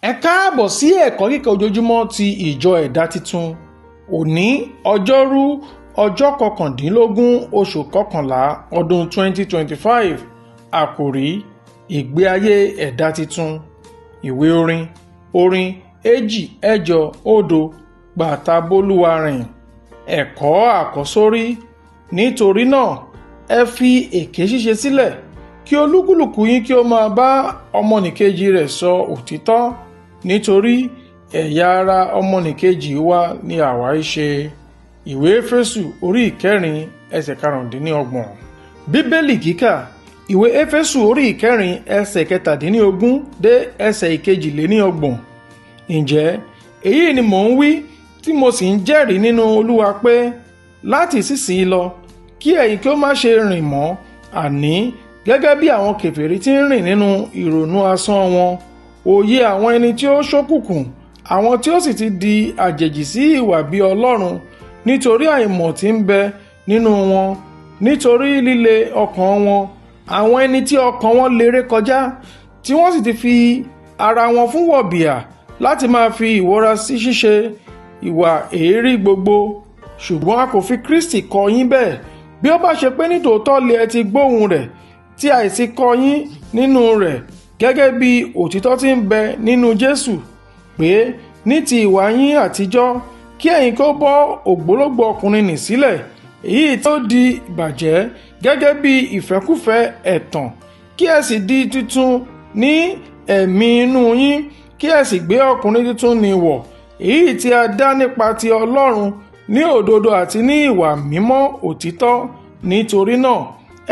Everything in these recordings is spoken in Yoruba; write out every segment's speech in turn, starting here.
Ẹ káàbọ̀ sí ẹ̀kọ́ kíkà ojoojúmọ́ ti ìjọ Ẹ̀dá Titun. Òní ọjọ́rú ọjọ́ 19 oṣù kọkànlá ọdún 2025. Àkòrí ìgbé ayé ẹ̀dá titun. Ìwé orin orin 280 gbàtàbólúwa rìn. Ẹ̀kọ́ àkọ́sórí. Nítorí náà, ẹ fi èké ṣíṣe sílẹ̀ kí olúkúlùkù yín kí ó máa bá ọmọnìkejì rẹ̀ sọ òtítọ́, nítorí ẹ̀yà ara ọmọnìkejì wa ni àwa í ṣe. Ìwé Éfésù orí 4 ẹsẹ̀ 25. Bíbélì kíkà. Ìwé Éfésù orí 4 ẹsẹ̀ 17 dé ẹsẹ̀ 32. Ǹjẹ́ èyí ni mò ń wí tí mo sì ń jẹ́rìí nínú Olúwa pé láti ìsinsìnyí lọ kí ẹ̀yin kí ó má ṣe rìn mọ́, àní gẹ́gẹ́ bí àwọn kèfèrí tí ń rìn nínú ìrònú asán wọn, òye àwọn ẹni tí ó ṣókùnkùn, àwọn tí ó sì ti di àjèjì sí ìwà bí Ọlọ́run, nítorí àìmọ̀ tí ń bẹ nínú wọn, nítorí líle ọkàn wọn, àwọn ẹni tí ọkàn wọn léré kọjá, tí wọ́n sì ti fi ara wọn fún wọ̀bìà láti máa fi ìwọra sí ṣíṣe ìwà èérí gbogbo. Ṣùgbọ́n a kò fi Kristi kọ́ yín bẹ́ẹ̀, bí ó bá ṣe pé nítòótọ́ lé ẹ ti gbóhùn rẹ̀, tí àìsí kọ́ yín nínú rẹ̀ gẹ́gẹ́ bí òtítọ́ tí ń bẹ nínú Jésù, pé ní ti ìwà yín àtijọ́ kí ẹ̀yin kó bọ́ ògbólógbòó ọkùnrin nì sílẹ̀, èyí tí ó di ìbàjẹ́ gẹ́gẹ́ bí ìfẹ́kúfẹ̀ẹ́ ẹ̀tàn, kí ẹ sì di tuntun ní ẹ̀mí inú yín, kí ẹ sì gbé ọkùnrin tuntun nì wọ̀, èyí tí a dá nípa ti Ọlọ́run ní òdodo àti ní ìwà mímọ́ òtítọ́. Nítorí náà,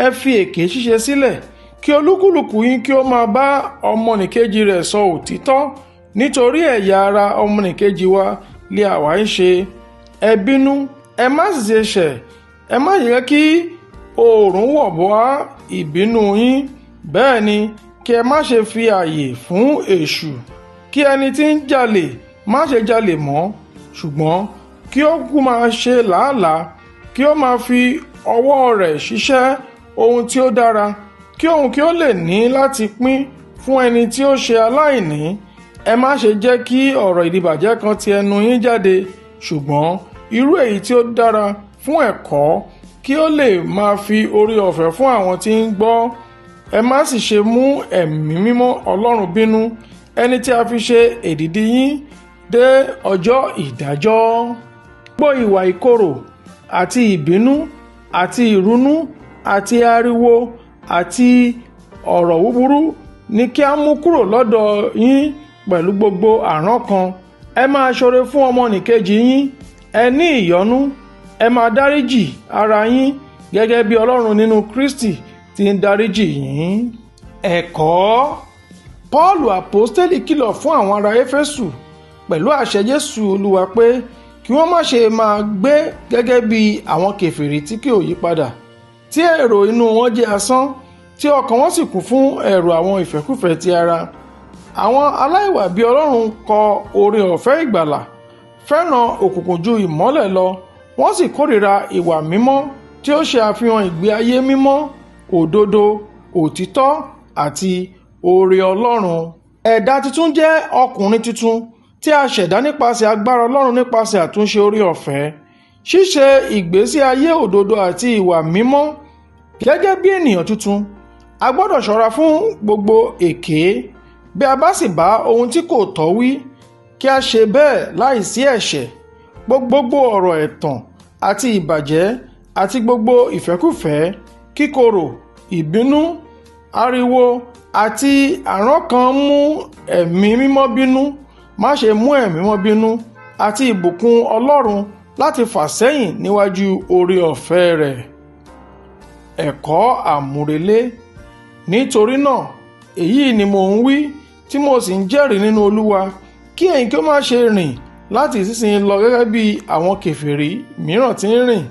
ẹ fi èké ṣíṣe sílẹ̀, kí olúkúlùkù yín kí ó máa bá ọmọnìkejì rẹ̀ sọ òtítọ́, nítorí ẹ̀yà ara ọmọnìkejì wa lé àwa ń ṣe. Ẹ bínú, ẹ má sì ṣe ṣẹ̀, ẹ má ṣe jẹ́ kí oòrùn wọ̀ bá ìbínú yín. Bẹ́ẹ̀ ni kí ẹ má ṣe fi ààyè fún èṣù. Kí ẹni tí ń jalè má ṣe jalè mọ́, ṣùgbọ́n kí ó kú máa ṣe làálàá, kí ó máa fi ọwọ́ rẹ̀ ṣiṣẹ́ ohun tí ó dára, kí òun kí ó lè ní láti pín fún ẹni tí ó ṣe aláìní. Ẹ má ṣe jẹ́ kí ọ̀rọ̀ ìdìbàjẹ́ kan ti ẹnu yín jáde, ṣùgbọ́n irú èyí tí ó dára fún ẹ̀kọ́, kí ó lè máa fi oore ọ̀fẹ́ fún àwọn tí ń gbọ́. Ẹ má sì ṣe mú ẹ̀mí mímọ́ Ọlọ́run bínú, ẹni tí a fi ṣe èdìdì yín dé ọjọ́ ìdájọ́. Gbogbo ìwà ìkorò àti ìbínú àti ìrunú àti ariwo àti ọ̀rọ̀ búburú ni kí a mú kúrò lọ́dọ̀ yín pẹ̀lú gbogbo àrán kan. Ẹ máa ṣoore fún ọmọnìkejì yín, ẹ ní ìyọ́nú, ẹ máa dáríjì ara yín gẹ́gẹ́ bí Ọlọ́run nínú Kristi ti ń dáríjì yín. Ẹ̀kọ́. Pọ́ọ̀lù àpọ́stélì kìlọ̀ fún àwọn ará Éfésù pẹ̀lú àṣẹ Jésù Olúwa pé kí wọ́n má ṣe máa gbé gẹ́gẹ́ bí àwọn kèfèrí tí kò yí padà, tí èrò inú wọn jẹ́ asán, tí ọkàn wọn sì kún fún ẹ̀rù àwọn ìfẹ́kúfẹ̀ẹ́ ti ara. Àwọn aláìwà bí Ọlọ́run kọ oore ọ̀fẹ́ ìgbàlà, fẹ́ràn òkùnkùn ju ìmọ́lẹ̀ lọ, wọ́n sì kórìíra ìwà mímọ́ tí ó ṣe àfihàn ìgbé ayé mímọ́, òdodo, òtítọ́ àti oore Ọlọ́run. Ẹ̀dá titun jẹ́ ọkùnrin tuntun tí a ṣẹ̀dá nípasẹ̀ agbára Ọlọ́run nípasẹ̀ àtúnṣe oore ọ̀fẹ́, ṣíṣe ìgbésí ayé òdodo àti ìwà mímọ́. Gẹ́gẹ́ bí ènìyàn tuntun, a gbọ́dọ̀ ṣọ́ra fún gbogbo èké. Bí a bá sì bá ohun tí kò tọ́ wí, kí a ṣe bẹ́ẹ̀ láìsí ẹ̀ṣẹ̀. Gbogbo ọ̀rọ̀ ẹ̀tàn àti ìbàjẹ́ àti gbogbo ìfẹ́kúfẹ̀ẹ́, kíkorò, ìbínú, ariwo àti àrán kan mú ẹ̀mí mímọ́ bínú. Má ṣe mú ẹ̀mí mímọ́ bínú àti ìbùkún Ọlọ́run láti fà sẹ́yìn níwájú oore ọ̀fẹ́ rẹ̀. Ẹ̀kọ́ àmúrelé. Nítorí náà, èyí ni mò ń wí tí mo sì ń jẹ́rìí nínú Olúwa, kí ẹ̀yin kí ó má ṣe rìn láti ìsinsìnyí lọ gẹ́gẹ́ bí àwọn kèfèrí mìíràn tí ń rìn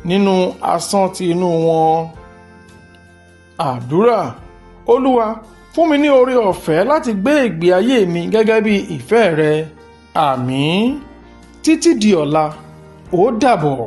nínú asán ti inú wọn. Àdúrà. Olúwa, fún mi ní oore ọ̀fẹ́ láti gbé ìgbé ayé mi gẹ́gẹ́ bí ìfẹ́ rẹ. Àmín. Títí di ọ̀la, ó dàbọ̀.